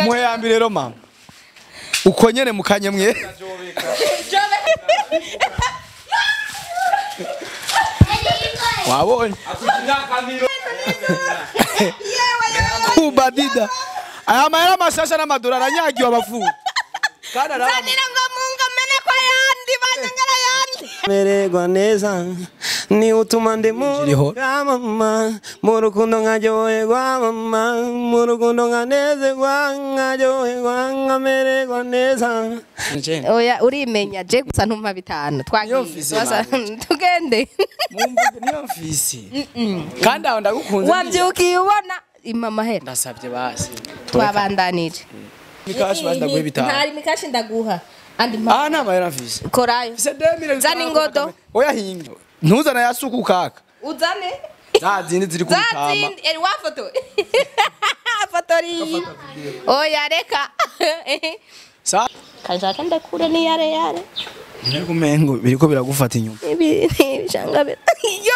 Muhe yambi rero mama. Uko nyene mukanye mwe. Wabonye. Kubadida. Aya mahera mashasha n'amadolari anyagiwe abafu. Kandi Zanira ngo munga mene kwa yandi banyangara yandi. Mererwa neza ni utuma ndi mu mama mu rukundo nkaryoherwa mama mu rukundo nkanezerwa nkaryoherwa nkamererwa neza. Oya urimenya je gusa ntumpa bitanu twagiye tugende. Mumvuge niyo mfisi. Kandi aho ndagukunze. Wavyukiye ubona imama hera. Ndasabye basi. Twabandanije. Mikashi basi ndaguha bitanu. Ntari mikashi ndaguha. Andi mpa. Ah nta mahera mfise. Korayo. Mfise 2000. Zana ingodo. Oya hinga. Ntuzana yasuku kaka. Uzane. Za zindi ziri kubitama. Za zindi eri wafoto. Fotori. Oya reka. Sa kajaka ndakure ni yare yare. Ntego mengo biriko biragufata inyuma. Ibi bishanga. Yo.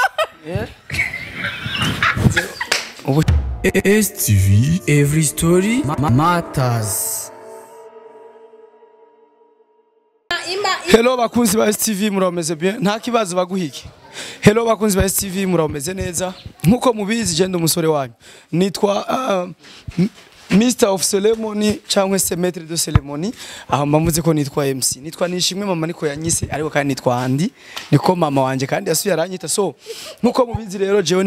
STV Every Story Matters. Hello bakunzi ba STV murameze bien nta kibazo baguhike. Hello bakunzi ba STV murameze neza nkuko mubizi je ndi umusore wanyu nitwa Mr of Ceremony cyangwa se Maître de Ceremony aho mbamuze ko nitwa MC nitwa Nishimwe mama niko yanyise ariko kandi nitwa Andy niko mama wanje kandi yasuye aranyita so nkuko mubizi rero jewe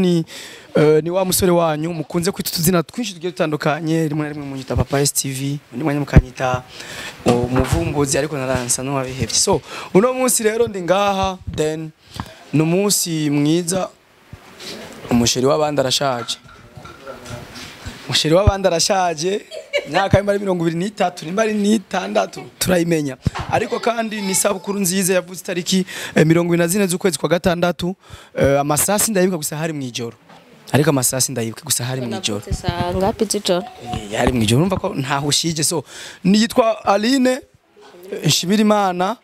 ni wa musore wanyu mukunze kwita tuzina twinshi tugiye dutandukanye rimwe na rimwe munyita Papa STV undi mwanya mukanyita umuvumbuzi ariko naransa no wabihevye so uno munsi rero ndi ngaha then ni umunsi mwiza umusheri w'abandi arashaje. Musheri w'abandi arashaje imyaka y'imari 23 nimba ari 6 turayimenya ariko kandi ni sabukuru nziza yavutse tariki 24 z'ukwezi kwa gatandatu amasasi ndayibuka gusa hari mu ijoro ariko amasasi ndayibuka gusa hari mu ijoro ngapi zijoro hari mu ijoro urumva ko ntaho ushije so niyitwa Aline Nshimirimana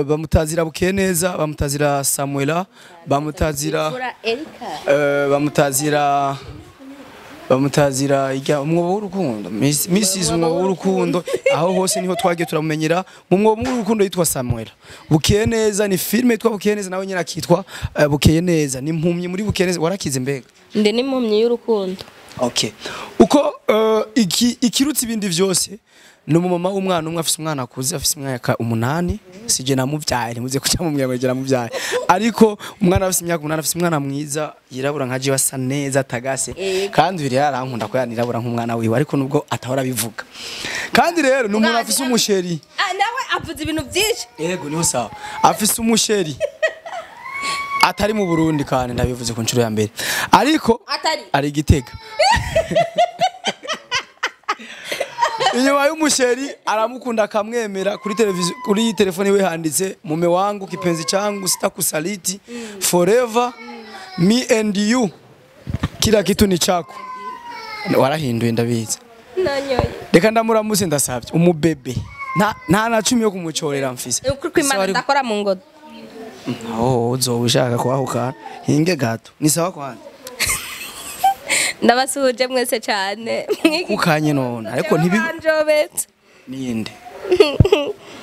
bamutazira Bukeneza bamutazira Samuela bamutazira Erika bamutazira ijya umwobo w'urukundo Mrs umwobo w'urukundo aho hose niho twagiye turamumenyera mu mwobo w'urukundo yitwa Samuel Bukeneza ni filme yitwa Bukeneza nawe nyine akitwa Bukeneza ni impumyi muri Bukeneza warakize mbega ndi ni impumyi y'urukundo. Okay uko ikirutse ibindi vyose ni umumama w'umwana umwe afise umwana akuze afise imyaka 8 sije namuvyaye ntimuze kuca mu mwegera muvyaye ariko umwana afise imyaka 8 afise umwana mwiza yirabura nka jiwe asa neza atagase kandi biri yarankunda ko yanirabura nk'umwana wiwe ariko nubwo atahora bivuga kandi rero ni umuntu afise umusheri nawe avuze ibintu byinshi yego niho sawa afise umusheri atari mu Burundi kandi ndabivuze ku nshuro ya mbere ariko ari Gitega. Inyuma y'umusheri aramukunda akamwemera kuri televiziyo kuri telefone we handitse mume wangu kipenzi changu sitakusaliti forever me and you kila kitu ni chako. Warahinduye ndabizi. Nanyoye. Reka ndamuramutse ndasabye umubebe nta na 10 yo kumucorera mfise. Ukuri kwimana ndakora mu ngodo. Oh uzobushaka kwahuka hinge gato ni sawa kwanza. Ndabasuhuje mwese cyane. Kukanye none ariko ntibi anjobetse. Ninde?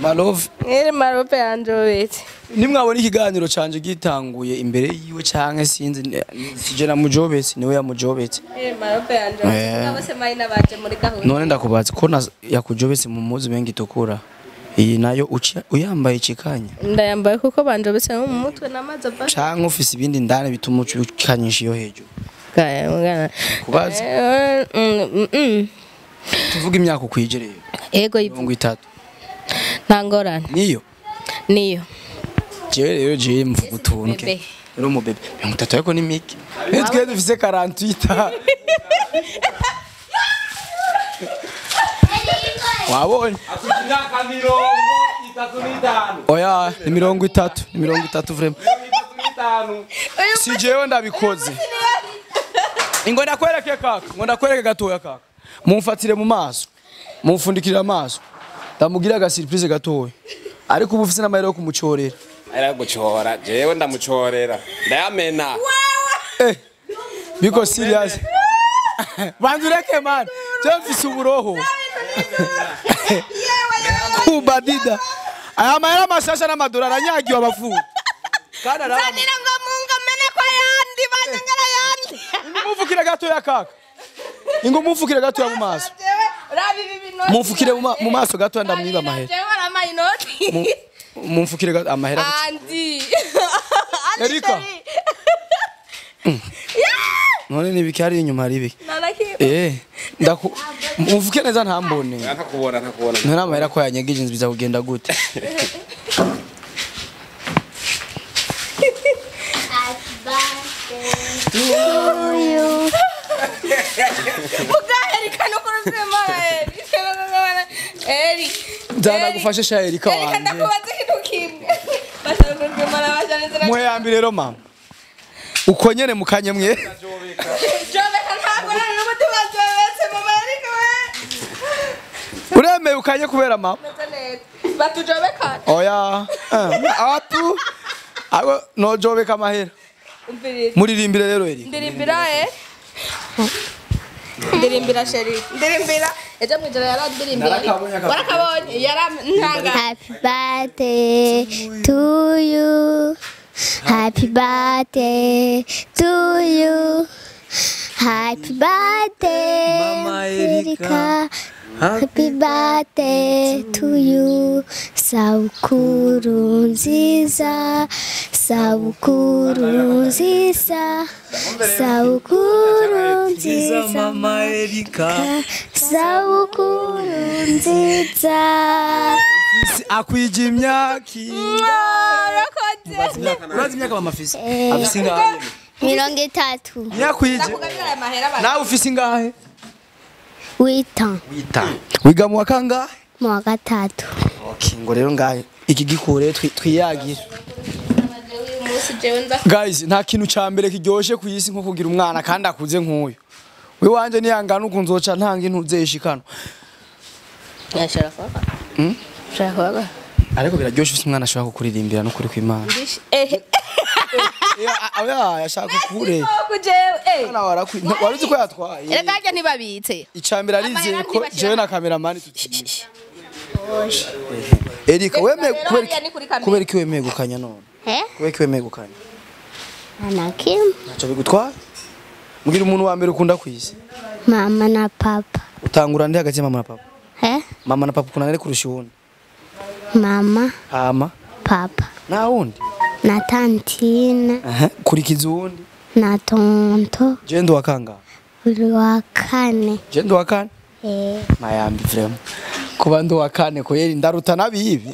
Malove. Ere Malove anjobetse. Nimwabona ikiganiro canje gitanguye imbere yiwe canke sinzi sije namujobetse niwe yamujobetse. Ere Malove anjobetse. Nabose mayina baje muri gahunda. None ndakubaza ko yakujobetse mu muzi bengi tukura. Iyi nayo uyambaye ikikanya. Ndayambaye kuko banjobetse mu mutwe namaze ava. Canke ufise ibindi ndane bituma ukanyisha iyo hejuru. Kubaza tuvuga imyaka ukwigereye ego 30 ntangorane niyo niyo jewe rero jewe mvuga utuntu ke uri umubebe 30 ariko ni mike twe dufise 48 wabonye imyaka 35 oya ni 30 ni 30 vraiment si jewe ndabikoze. Ingo ndakwereke kaka, ngo ndakwereke gatoya kaka. Mumfatire mu maso. Mumfundikirira amaso. Ndamugira aga surprise gatoya. Ariko ubu ufise n'amahera yo kumucorera. Ara gucora, jewe ndamucorera. Ndayamena. Biko serious. Banzureke man. Jewe mfise uburoho. Kubadida. Aya mahera mashasha n'amadolari anyagiwe abafu. Kandi arara. Zanira ngo munga mene kwa yandi banyangara yandi. Mumfukire gato ya kaka. Ingo mumfukire gato ya mu maso. Mumfukire mu maso gato ndamwiba amahera. Jewe arama inoti. Mumfukire gato amahera. Andi. Erika. None nibiki hari inyuma hari ibiki. Eh, ndaku mumfuke neza ntambone. Ntakubona ntakubona. None amahera ko yanyegeje nziza kugenda gute? Nzana gufasha sha Erika wanje. Erika ndakubaza ikintu kimwe. Mwe yambire rero mama. Uko nyene mukanye mwe. Jobeka ntabwo nari n'umutima jobetse mama Erika we. Uremeye ukanye kubera mama. Batujobeka. Oya. Atu. Ago no jobeka amahera. Muririmbire rero Erika. Ndirimbira Ndirimbira sheri. Ndirimbira. Ejo mwijoro yarandirimbira. Warakabonye yarantanga. Happy birthday to you. Happy birthday to you. Happy birthday Mama Erika. Happy birthday to you. Sabukuru nziza. Sabukuru nziza. Sabukuru nziza Mama Erika. Sabukuru nziza. Akwije imyaka. Urazi imyaka mama afise? Afise ingahe? 30. Yakwije. Nawe ufise ingahe? Wita. Wita. Wiga mu wakangahe? Mu wa gatatu. Okay, ngo rero ngahe iki gikure twiyagira. Guys, nta kintu ca mbere kiryoshe ku isi nko kugira umwana kandi akuze nkuyu. We wanje niyangana ukunzoca ntanga intuzeshikano. Yashara kwa. Shaka. Ariko biraryoshe ufise umwana ashobora kukuririmbira no kuri kw'Imana. Oya yashaka kukure. Mwana waruzi ko yatwaye. Erega harya ntibabitse. Icambere arizeye ko jewe na cameraman tukiye. Erika wemeye kubera iki wemeye gukanya none? Kubera iki wemeye gukanya? Anakim. Ntaco bigutwara? Mbwira umuntu wa mbere ukunda kwisi. Mama na papa. Utangura ndi hagati ya mama na papa? Mama na papa ukunda nde kurusha uwundi? Mama. Hama. Papa. Na wundi? Na tantina. Kurikiza uwundi? Na tonto. Je ndo wakanga? Uri wa kane. Je ndo wakane? Mayambi vrema. Kuba ndo wakane ko yeri ndaruta nabibi.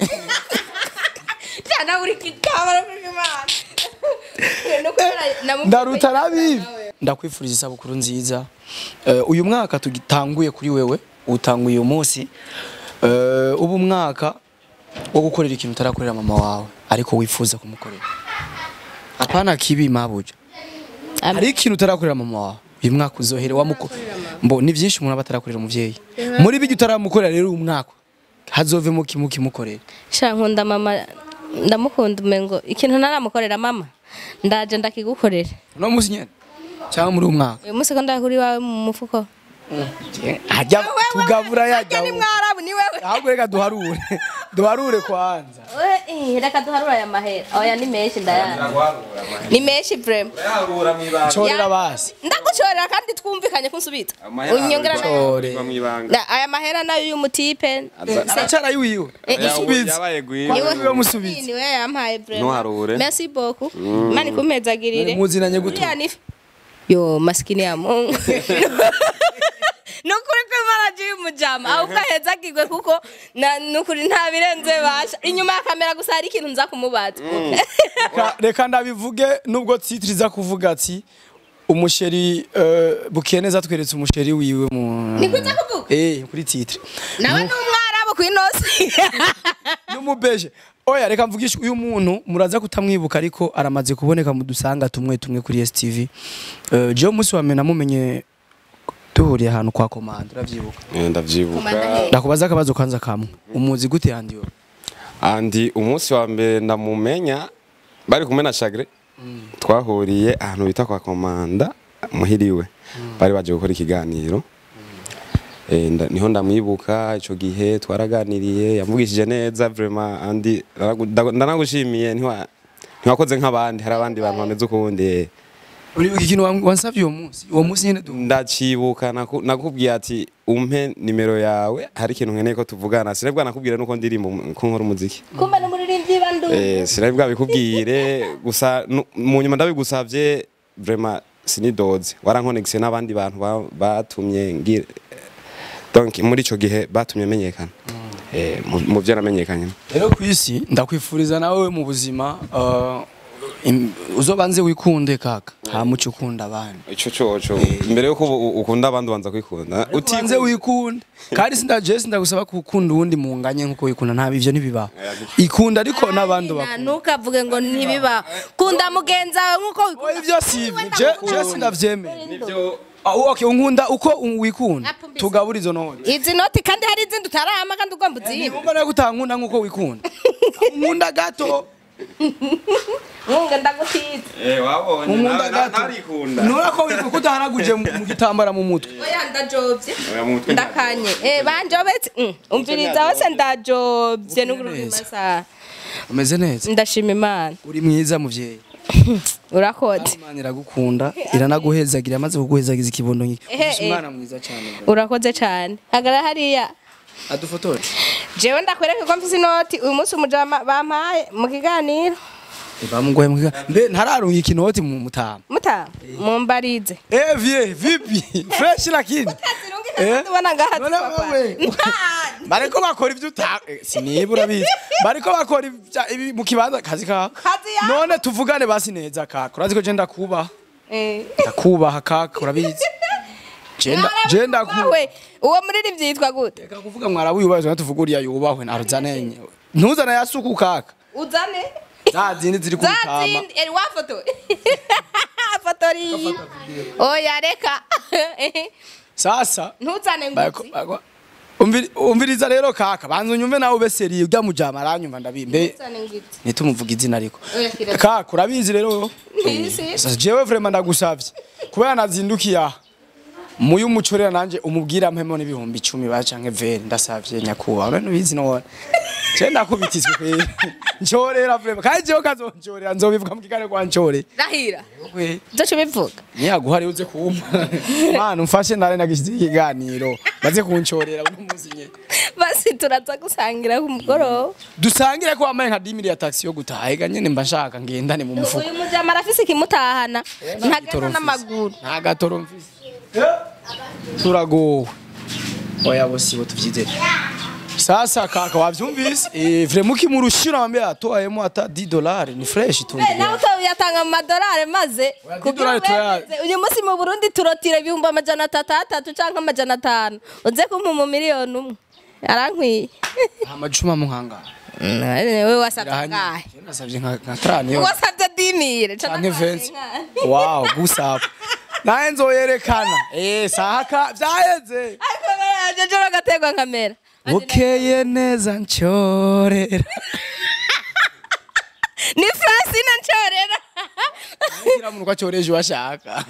Cyana uri kitabara kw'Imana. Ndaruta nabibi. Ndakwifuriza isabukuru nziza. Uyu mwaka tugitanguye kuri wewe, utanguye uyu munsi. Ubu mwaka wo gukorera ikintu utarakorera mama wawe ariko wifuza kumukorera. Apana kibi mabuja. Hari ikintu utarakorera mama wawe. Uyu mwaka uzohere wamuko. Mbo ni byinshi umuntu abatarakorera umuvyeyi. Muri bijye utaramukorera rero uyu mwaka hazovemo kimukorera. Sha nkunda mama ndamukunda umengo ikintu naramukorera mama ndaje ndakigukorera. No musi nyene. Cyangwa muri umwaka. Uyu musi ko ndakuri wawe mu mufuko. Hajya tugabura yajya. Ni mwarabu ni wewe. Ahubwo reka duharure. Duharure kwanza. Reka duharure aya mahera. Oya ni menshi ndayana. Ni menshi vrema. Urayahura mwibanga. Chorera basi. Ndaguchorera kandi twumvikanye kunsubita. Unyongera nayo. Aya mahera nayo y'umutipe. Aracara yuwiwe. Musubize. Yabaye gwiwe. Niwe musubize. Niwe yampaye vrema. Ntuharure. Merci beaucoup. Imana ikumezagirire. Muzinanye gute? Yo maskini ya Mungu. Nukuri kw'Imana je umujama ahubwo ahezagirwe kuko nukuri nta birenze basha inyuma ya kamera gusa hari ikintu nza kumubaza. Reka ndabivuge nubwo titre iza kuvuga ati umusheri Bukeneza tweretse umusheri wiwe mu Nikuza kuvuga? Kuri titre. Nawe n'umwarabu kwinosi. N'umubeje. Oya reka mvugishe uyu muntu muraza kutamwibuka ariko aramaze kuboneka mu dusanga tumwe tumwe kuri STV. Je umunsi wa mena mumenye duhuriye ahantu kwa komanda uravyibuka? Ndavyibuka. Ndakubaza akabazo kwanza kamwe. Umuzi gute Andy yo? Andy umunsi wa mbere ndamumenya bari kumwe na Chagre. Twahuriye ahantu bita kwa komanda muhiriwe. Bari baje gukora ikiganiro. Niho ndamwibuka ico gihe twaraganiriye, yamvugishije neza vraiment. Andi ndanagushimiye, ntiwakoze nk'abandi, hari abandi bantu bameze ukundi. Uribuka ikintu wansavye uwo munsi nyene Ndacibuka, nakubwiye ati umpe nimero yawe, hari ikintu nkeneye ko tuvugana. Sinabwa nakubwira nuko ndirimba ko nkora umuziki. Kumba n'umuririmbyi bandu. Sinabwa bikubwire gusa mu nyuma ndabigusavye vraiment sinidoze. Warankonegise n'abandi bantu batumye ngira, donc muri ico gihe batumye menyekana. Mu byo namenyekanye. Rero kwisi ndakwifuriza nawe mu buzima uzobanze wikunde kaka, nta muco ukunda abandi. Ico coco imbere yuko ukunda abandi ubanza kwikunda. Utinze wikunde kandi sindaje sindagusaba gukunda uwundi munganye nkuko wikunda, nta ivyo ntibibaho. Ikunda ariko n'abandi bakunda. Ntukavuge ngo ntibibaho. Kunda mugenzi wawe nkuko wikunda. Ivyo si je sindavyemeye. Nivyo. Okay, unkunda uko wikunda. Tugabura izo noti. Izi noti kandi hari izindi utarama kandi ugomba uzibe. Niba nawe gutankunda nkuko wikunda. Unkunda gato. Nkunga ndagutiza. Wabonye narikunda. Nura ko wikudahanaguje mu gitambara mu mutwe. Oya ndajobye. Ndakanye. Banjobetse. Umviriza hose ndajobye n'uguru masaha. Umeze neza. Ndashima Imana. Uri mwiza muvyeyi. Urakoze. Imana iragukunda, iranaguhezagira, amaze kuguhezagiza ikibondo nkiki. Umwana mwiza cyane. Urakoze cyane. Hagara hariya. Adufotore. Jewe ndakwereka ko mfise inoti uyu munsi umujama bampaye mu kiganiro. Bamugoye mu kiganiro. Mbe ntararunga ikinoti mu mutama. Mutama mumbarize. Vie vipi? Fresh lakini. Tubona ngaha. Bariko bakora ivyo uta sinibura bizi. Bariko bakora ibi mu kibanza kazi ka. None tuvugane basi neza kaka. Urazi ko je ndakubaha. Ndakubaha kaka urabizi. Jenda kuwe. Uwo muririmbyi yitwa gute? Reka kuvuga mwarabu yubahwe tuvuguriya yubahwe naruzane. Ntuzana yasuku kaka. Uzane? Za zindi ziri kubitama. Za zindi eri wa foto. Fotori. Oya reka. Sasa ntuzane nguzi. Umviriza rero kaka, banza unyumve nawe ube seriye ujya mujama aranyumva ndabimbe. Nitumuvuga izina ariko. Kaka urabizi rero. Sasa jewe vraiment ndagusavye. Kubera nazindukiye aha. Muyu mucorera nanje umubwira mpemo n'ibihumbi 10 bacanke vere ndasavye nyakuba. None ubizi none. Je ndakubitizwe kweri. Ncorera vraiment. Kandi jewe kazoncorera nzobivuga mu kigare kwa ncore. Rahira. Uzoca ubivuga. Niyaguhari uze kumpa. Mana umfashe ndare nagishize ikiganiro. Baze kuncorera uno munsi nye. Basi turaza gusangira ku mugoroba. Dusangire ko wamaye nka 10 ya taxi yo gutaha. Ega nyene mba nshaka ngendane mu mufuko. Uyu mujama arafise ikimutahana. Ntagenda n'amaguru. Nta gatoro mfise. Turagowe. Oya bosi bo tuvyizere. Sasa kaka wavyumvise? Vraiment kimurushira wambia atoayemo ata $10 ni fresh tu. Nawe utayatanga mu madolari maze kugira uyu munsi mu Burundi turotira 300 canke 500. Uze kumpa mu miliyoni umwe. Arankwiye. Amajuma muhanga. Wewe wasabye ngahe? Nasabye nka 30 yo. Wasabye 10,000 canke 20. Wow, gusaba. Naye nzoyerekana. Saka vyaheze. Ariko baraje joro gategwa nkamera. Bukeye neza ncorera. Ni Francine ncorera. Kira muntu kwacoreje washaka.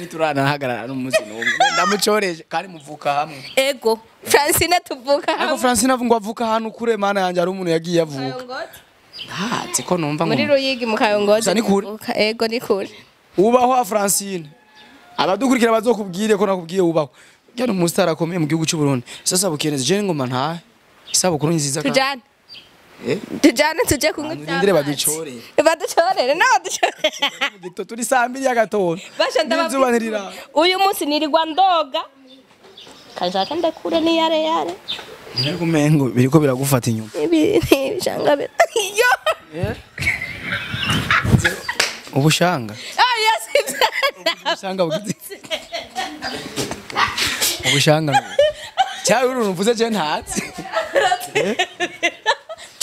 Niturana hagarara n'umunsi n'umwe. Ndamucoreje kandi muvuka hamwe. Ego, Francine tuvuka hamwe. Ariko Francine avuga avuka hano kure mana yanje ari umuntu yagiye avuka. Ntatse ko numva ngo muri Ruyigi mu Kayongozi. Ni kure. Ego ni kure. Ubaho Francine. Abadukurikira bazokubwire ko nakubwiye ubaho. Cyane umustar akomeye mu gihugu cy'u Burundi. Sasa bukeneze je ngoma nta isabukuru nziza kandi. Tujane. Tujane tuje kunywa ibyamazi. Ndire baducorere. Baducorere na baducorere. Gito turi saa 2 y'agatondo. Basha ndababwira. Uyu munsi nirirwa ndoga. Kajaka ndakure ni yare yare. Ntego mengo biriko biragufata inyuma. Ibi bishanga. Yo. Ubushanga. Ah yes. Ubushanga bugize. Ubushanga. Cyari uruntu mvuze je ntatsi.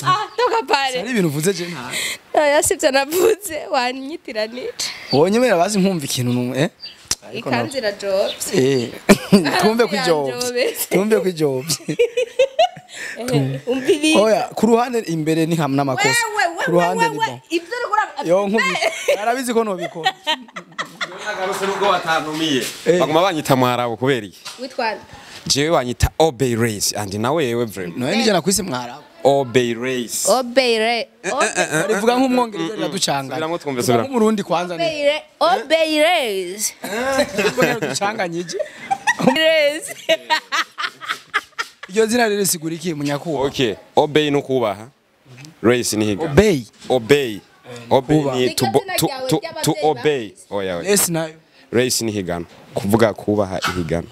Ah, toka pale. Ari ibintu mvuze je ntatsi. Oya sivyo navuze wanyitiranije. Wonyemera bazi nkumva ikintu numwe. Ikanzira jobs. Tumve ku jobs. Tumve ku jobs. Umvibi. Oya, ku ruhande imbere ni hamwe namakosa. Ku ruhande ni bon. Ibyo rukora. Yo nkubi. Arabizi ko nobikora. Nagarutse nubwo batantumiye. Baguma banyita Mwarabu kubera iki? Witwa Jewe wanyita Obey Race and nawe yewe vraiment. Noye nije nakwise mwarabu. Obey Race. Obey. Rivuga nk'umwongereza riraducanganya. Subiramwo twumve, subiramwo. Nk'umurundi kwanza ni. Obey Race. Ducanganyije. Race. Iryo zina rero risigura iki munyakuba? Okay, obey no kubaha. Race ni higa. Obey. Obey. Obey Kubaha. ni to Niryo zina ryawe to ry'abavyeyi obey. Oya oya. Race nayo. Race ni higano. Kuvuga kubaha ihigano.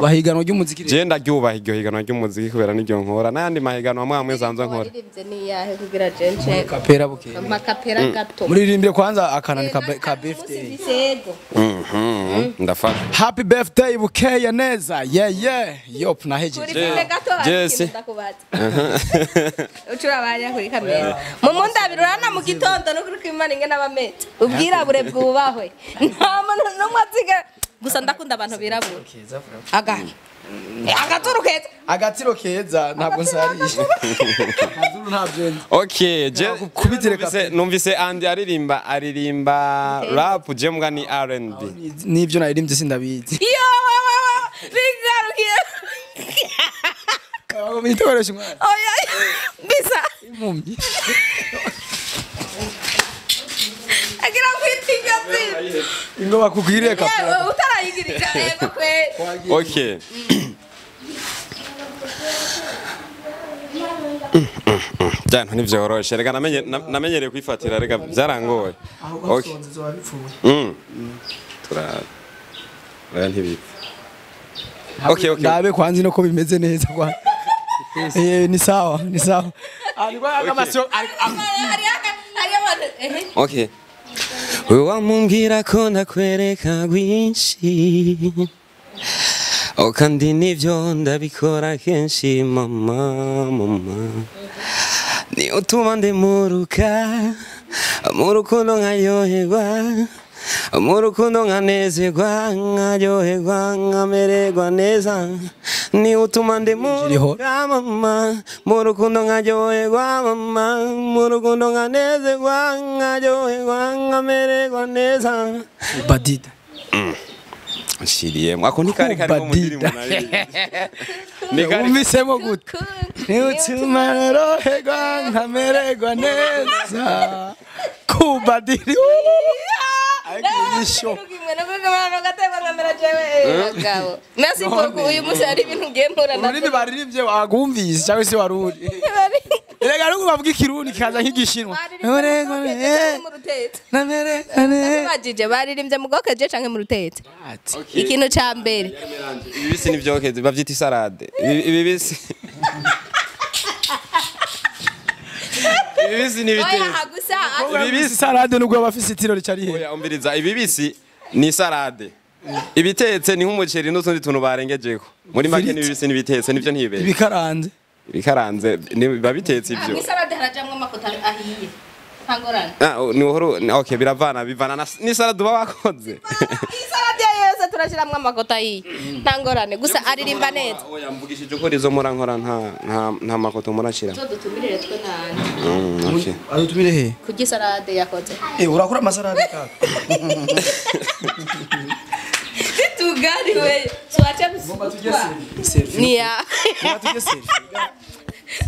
Bahiganwa ry'umuziki rero. Je ndaryubaha iryo higano ry'umuziki kubera niryo nkora n'ayandi mahiganwa amwe amwe nsanzwe nkora. Waririmbye niyahe kugira jenche. Kapera buke. Makapera gato. Muririmbire kwanza akanani ka birthday. Sego. Mhm. Ndafasha. Happy birthday bukeye neza. Yeah yeah. Yop nahejeje. Kuririmbire gato Jesse. ndakubaza. Ucurabanya kuri kamera. Mu mundabiro urana mu gitondo no kuri kwimana ingene abameze. Ubwirabure bwubahwe. Nta muntu n'umwe aziga gusa ndakunda abantu birabura. Aga. Agaturu keza. Agatiro keza ntabwo nsariye. Akazuru ntabyo nzi. Okay, je Kubitire numvise Andy aririmba rap je mbwa ni R&B. Nibyo naririmbye sindabizi. Yo! Bigarukiye. Mwitoresha umwana. Oya. Bisa. Impumyi. Agira kwitiga zi. Ingo bakugwiriye kapera. Yewe utarayigirira yego kwe. Okay. Byantu ntivyoroshe reka namenyereye kwifatira reka byarangoye. Okay. Mm. Tura Oya ntibipfa. Okay, okay. Ndabe kwanza ino ko bimeze neza kwa. Ni sawa, ni sawa. Alikuwa akamasyo Hari hari abantu ehe. Okay. Wamubwira ko ndakwereka rwinshi O kandi nivyo ndabikora kenshi mama mama Ni utuma ndimuruka mu rukundo nkaryoherwa mu rukundo nkanezerwa nkaryoherwa nkamererwa neza ni utuma ndimuruka mama mu rukundo nkaryoherwa mama mu rukundo nkanezerwa nkaryoherwa nkamererwa neza Badida. Nshiriyemo ako ntikari karimo mu ndirimbo naririmbye. Ni kari Wumvisemo gute? Ni utuma noroherwa nkamererwa neza. Kubadiri. Ariko Merci beaucoup uyu munsi hari ibintu ngiye mpura Ururimi baririmbye wagumvise cyangwa se waruri. Erega nuko bavuga ikirundi kikaza nk'igishinwa. Bajije baririmbye mu bwokeje canke mu rutete. Ikintu ca mbere. Ibibisi n'ivyokeze bavyita isarade. Ibibisi. Ibibisi n'ibitetse. Oya gusa Ibibisi salade nubwo bafise itiro ricari he. Oya umviriza ibibisi ni salade. Ibitetse ni nk'umuceri n'utundi tuntu barengejeko. Muri make n'ibibisi n'ibitetse nivyo ntibere. Ibikaranze. Ibikaranze biba bitetse ivyo. Mw'isalade harajamwo amakota ahiye. Ntangorane. Ah ni uhoro okay biravana bivana ni salade uba wakoze. Isalade yose turashiramwo amakota ahiye. Ntangorane gusa aririmba neza. Oya mvugishije uko rizo murankora nta makoto murashira. Tuzodutumirire twe nande. Okay. Adutumire he? Kurya isalade yakoze. Urakora amasalade kaka. Tugariwe tuache Tujye selfie. Niya. Tujye selfie.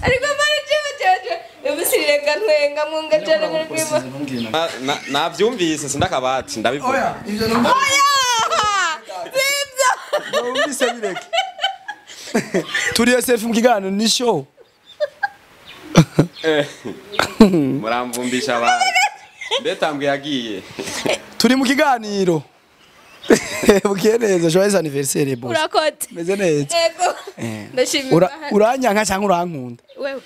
Ariko mara jewe ubusirire ntwenga mwunga jana muri Navyumvise sindakabati ndabivuga. Oya ivyo numva. Oya! Sivyo. Numvise bireke. Turiye selfie mu kiganiro ni show. Muramvumbisha abantu. Mbetambwe yagiye. Turi mu kiganiro. Bukiye neza joyeux anniversaire boss. Urakoze. Meze neza. Ego. Ndashimira. Uranyanka cyangwa urankunda? Wewe.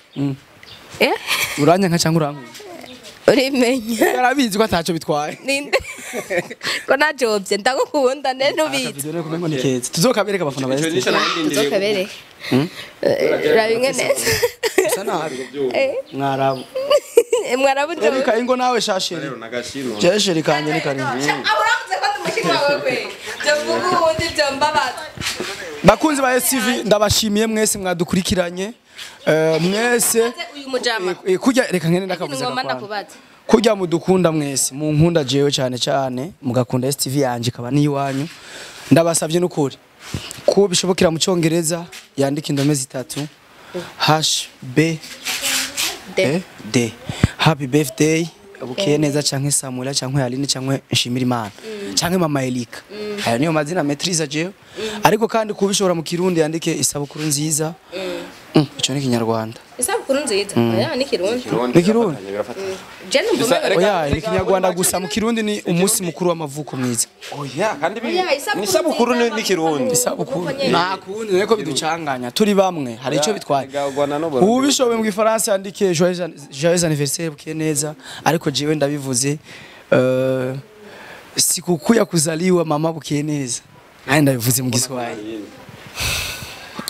Uranyanka cyangwa urankunda? Urimenya. Yarabizi ko ataco bitwaye. Ninde? Ko najobye ndagukunda ne nubizi. Video rero kumengo ni keza. Tuzokabereka abafana ba Ico nico narindiriye. Tuzokabereka. Urabimwe neza. Usa nabi. Mwarabu. Mwarabu nje. Erika ingo nawe shasheri. Rero nagashino. Jesheri kanje ni kare. Aho uravuze ko ndi umushinwa wawe kwe. Byo mvuga ubundi byo mbabaza. Bakunzi ba STV ndabashimiye mwese mwadukurikiranye. Mwese uyu mujama. Kujya reka nkene ndakavuze ngoma ndakubaza. Kujya mudukunda mwese munkunda jewe cyane cyane mugakunda STV yanje kaba ni iwanyu. Ndabasavye n'ukuri. Ko bishobokera mu cyongereza yandika indome zitatu H B D. D. Happy birthday bukeye neza canke Samuel canke Aline canke Nshimirimana canke Mama Elika. Ayo niyo mazina maîtrise jewe. Ariko kandi kubishobora mu Kirundi yandike isabukuru nziza. Ico ni Kinyarwanda. Isabukuru nziza. Oya ni Kirundi. Ni Kirundi. Je numva Oya ni Kinyarwanda gusa mu Kirundi ni umunsi mukuru w'amavuko mwiza. Oya kandi Oya, ni isabukuru ni Kirundi. Isabukuru. Nta kundi reko biducanganya turi bamwe hari ico bitwaye. Ubishoboye mu Gifaransa yandike joyeux anniversaire bukeye neza ariko jewe ndabivuze sikukuu ya kuzaliwa mama bukeye neza. Naye ndabivuze mu Giswahili.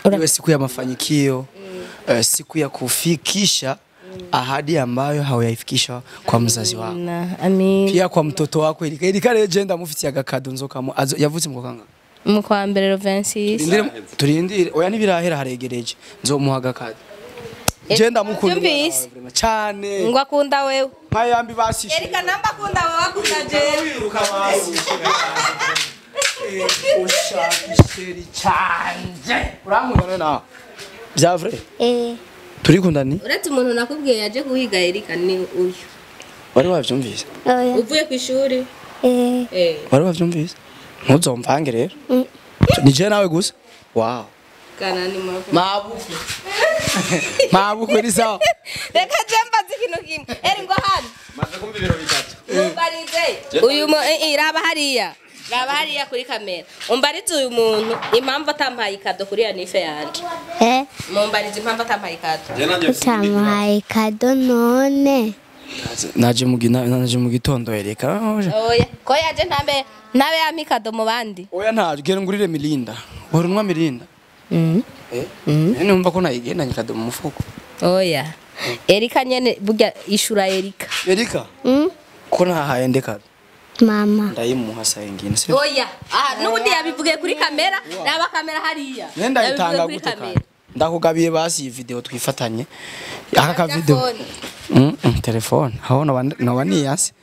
Iwe siku ya mafanikio, siku ya kufikisha ahadi ambayo hauyafikisha kwa mzazi wako. Amin. Pia kwa mtoto wako Erika. Erika legend amufitiye agakado nzokamo yavutse mu kanga. Mu kwa mbere 26. Turindire oya nibirahera haregereje nzomuha agakado. Je ndamukunda cyane. Ngo akunda wewe. Mpayambi basishe. Erika namba akunda wewe akunda jewe. Wiruka basishe. Ushakisheri cyanje. Urankunda nawe? Bya vrai? Turikundani? Uretse umuntu nakubwiye yaje guhiga Erika ni uyu. Wari wavyumvise? Oya. Uvuye ku ishuri? Wari wavyumvise? Ntuzomvange rero. Ni je nawe gusa? Wow. Kana ni mwapo. Mabukwe. Mabukwe ni sawa. Reka je mbaze ikintu kimwe. Eri ngo hano. Maze kumva ibiro bitatu. Umbarize. Uyu raba hariya. Raba hariya kuri kamera. Umbarize uyu muntu impamvu atampaye ikado kuri ya nife yanje. Mumbarize impamvu atampaye ikado. Utamuhaye ikado none. Naje mu gitondo Erika. Oya, ko yaje ntabe yampa ikado mu bandi. Oya ntaje gera ngurire Milinda. Wari unwa Milinda? Numva ko nayigendanye ikado mu mufuko. Oya. Erika nyene burya ishura Erika. Erika? Ko nahaye ndekado. Mama. Ndayimuha sayingine. Oya, nubundi yabivugiye kuri kamera, raba kamera hariya. Nenda itanga gute kandi. Ndakugabiye basi iyi video twifatanye. Aka ka video. Telefone. Aho nawa niyase.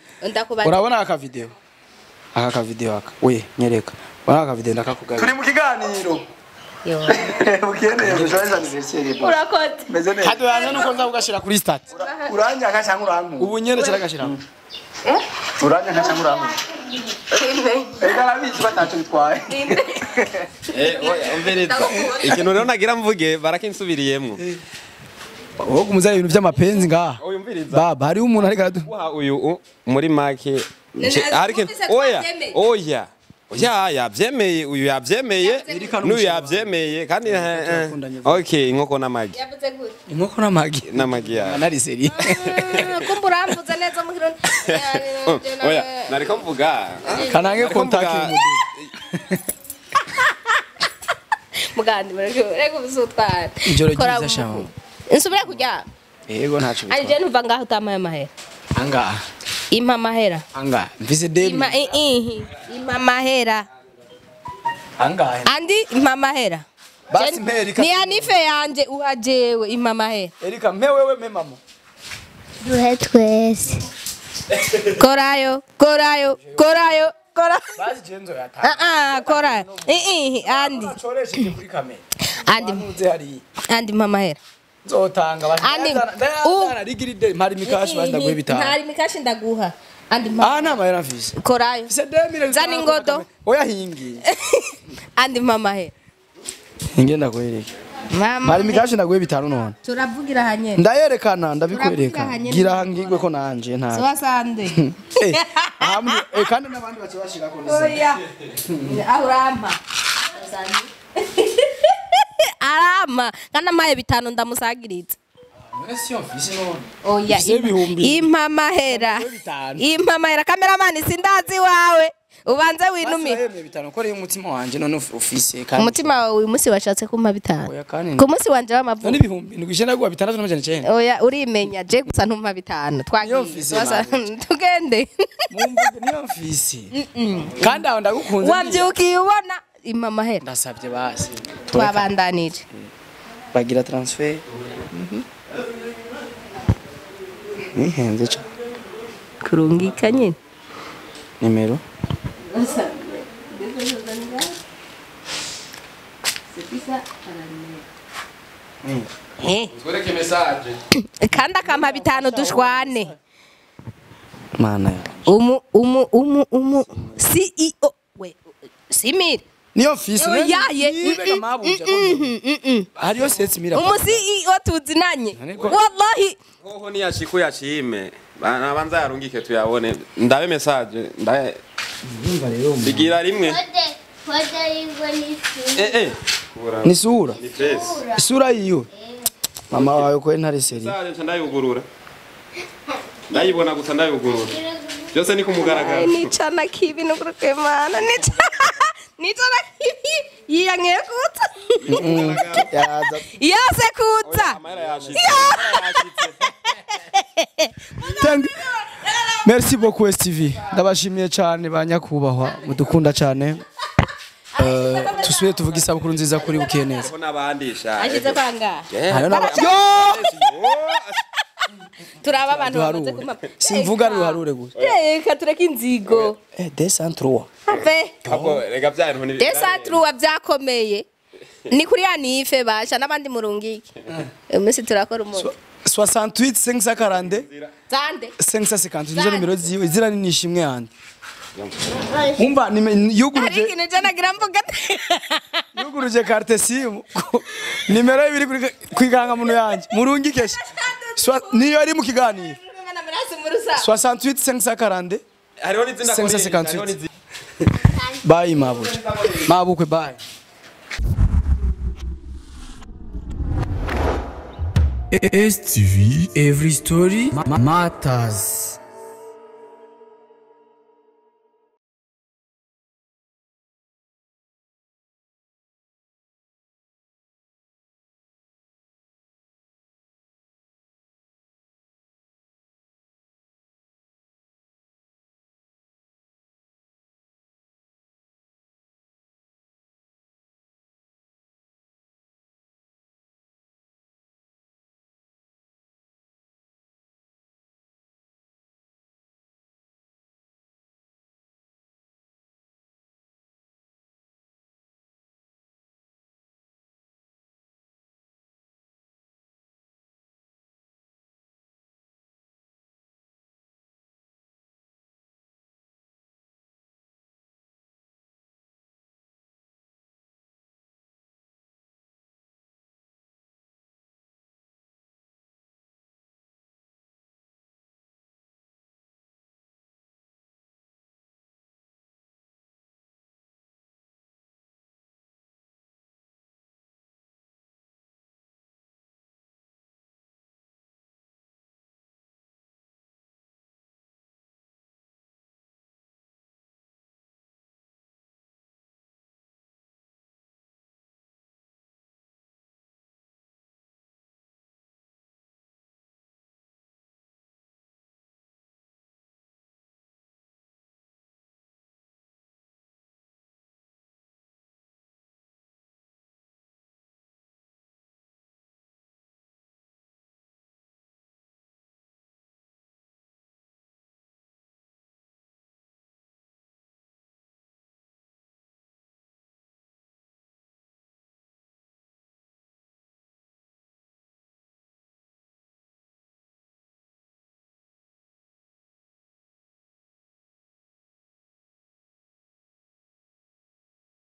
Urabona aka video? Aka ka video aka. We nyereka. Urabona aka video ndakakugabiye. Turi mu kiganiro. Yo. Ukeneye joyeux anniversaire. Urakoze. Meze neza. Hado yanze nuko nza kugashira kuri start. Uranyanka cyangwa urankunda? Ubu nyene kiragashira. Uranyanka cyangwa urankunda? Ega arabizi batacu bitwaye. Oya umvereza. Ikintu rero nagira mvuge barakinsubiriyemwo. Wowe kumuzana ibintu by'amapenzi ngaha. Baba hari umuntu ariko araduha uyu muri make ariko oya oya oya yavyemeye uyu yavyemeye n'uyu yavyemeye kandi okay inkoko n'amagi. Yavuze gute? Inkoko n'amagi n'amagi ya. Nari seri. Kumbura amvuze neza mu Kirundi. Oya nariko mvuga. Kanange contact mugandi reko bizutwara. Ijoro ryiza shaho. Nsubire kujya. Yego ntacu bitwa. Anje ntuva ngaho utamaye amahera. Anga. Impa amahera. Anga. Mvise demi. Impa impa amahera. Anga. Andi impa amahera. Basi mpe Erika. Ni anife yanje uhajewe impa amahera. Erika mpe wewe mpe mama. Duhe twese. Korayo, korayo, korayo. Kora. Basi jenzo yata. Kora. Andi. Choresheje kuri kamera. Andi. Andi mpa amahera. Nzotanga basi. Ndana rigiride mpari mikashi basi ndaguhe bitanu. Mpari mikashi ndaguha. Andi mpa. Nta mahera mfise. Korayo. Mfise 2000. Zana ingodo. Oya hingi. Andi mpa amahera. Hingi ndakwereka. Mama. Mpari mikashi ndaguhe bitanu none. Turavugira hanyene. Ndayerekana ndabikwereka. Gira ngigwe ko nanje nta. Sowa sande. Kandi nabandi bace bashirako neza. Oya. Ahurampa. Arama kandi amaye bitanu ndamusagiriza. Oya impa amahera. Impa amahera cameraman sindazi wawe. Ubanze winumire. Bitanu ko ari umutima wanje none ufise kandi. Umutima wawe uyu munsi washatse kumpa bitanu. Ku munsi wanje w'amavuko. None ibihumbi ndugishenda guha 6,900. Oya urimenya je gusa ntumpa bitanu. Twagiye. Tugende. Mumvuge niyo mfise. Kandi aho ndagukunze. Wavyukiye ubona impa amahera. Ndasabye basi. Twabandanije. Bagira transfer. Nihenze cha. Kurungika nyine. Nimero. Twereke message. Kandi akampa 5 dushwane. Mana ya. Umu CEO we simira. Niyo mfise. Yaye. Nibega mabuja. Hariyo 7000. Umu CEO tuzinanye. Wallahi. Hoho niyashiku yashime. Nabanza yarungike tuyabone. Ndabe message. Ndabe. Bigira rimwe. Ni sura. Ni face. Isura yiyo. Mama wawe ko ntari seri. Message ndayugurura. Ndayibona gusa ndayugurura. Byose ni kumugaragara. Nicana kibi nukuri kw'Imana. Nicana kibi yiyankiye kuza. Yaza. Yase kuza. Thank Merci beaucoup STV. Ndabashimiye cyane banyakubahwa mudukunda cyane. Tusubire tuvuge isabukuru nziza kuri Bukiye neza. Ko nabandisha. Ashize kwanga. Hariho Turaba abantu bamaze Duharure. kumpa. Simvuga ruharure gusa. Reka tureke inzigo. 203. Ave. Ahubwo rega bya bintu ni Desatruwa byakomeye. Ni kuri ya nife basha n'abandi murungike. Uyu munsi turakora umuntu. 68 540 Zande. 550 nizo nimero ziwe zira ni nishimwe yandi. Umva Hari yuguruje ikintu je nagira mvuga. yuguruje carte SIM nimero ibiri kuri kwiganga muntu yanje murungike niyo ari mu kiganiro 68 540 Hariho n'izindi akoresha, hariho 558. n'izindi. Bye mabuja. Mabukwe bye. STV Every Story Matters.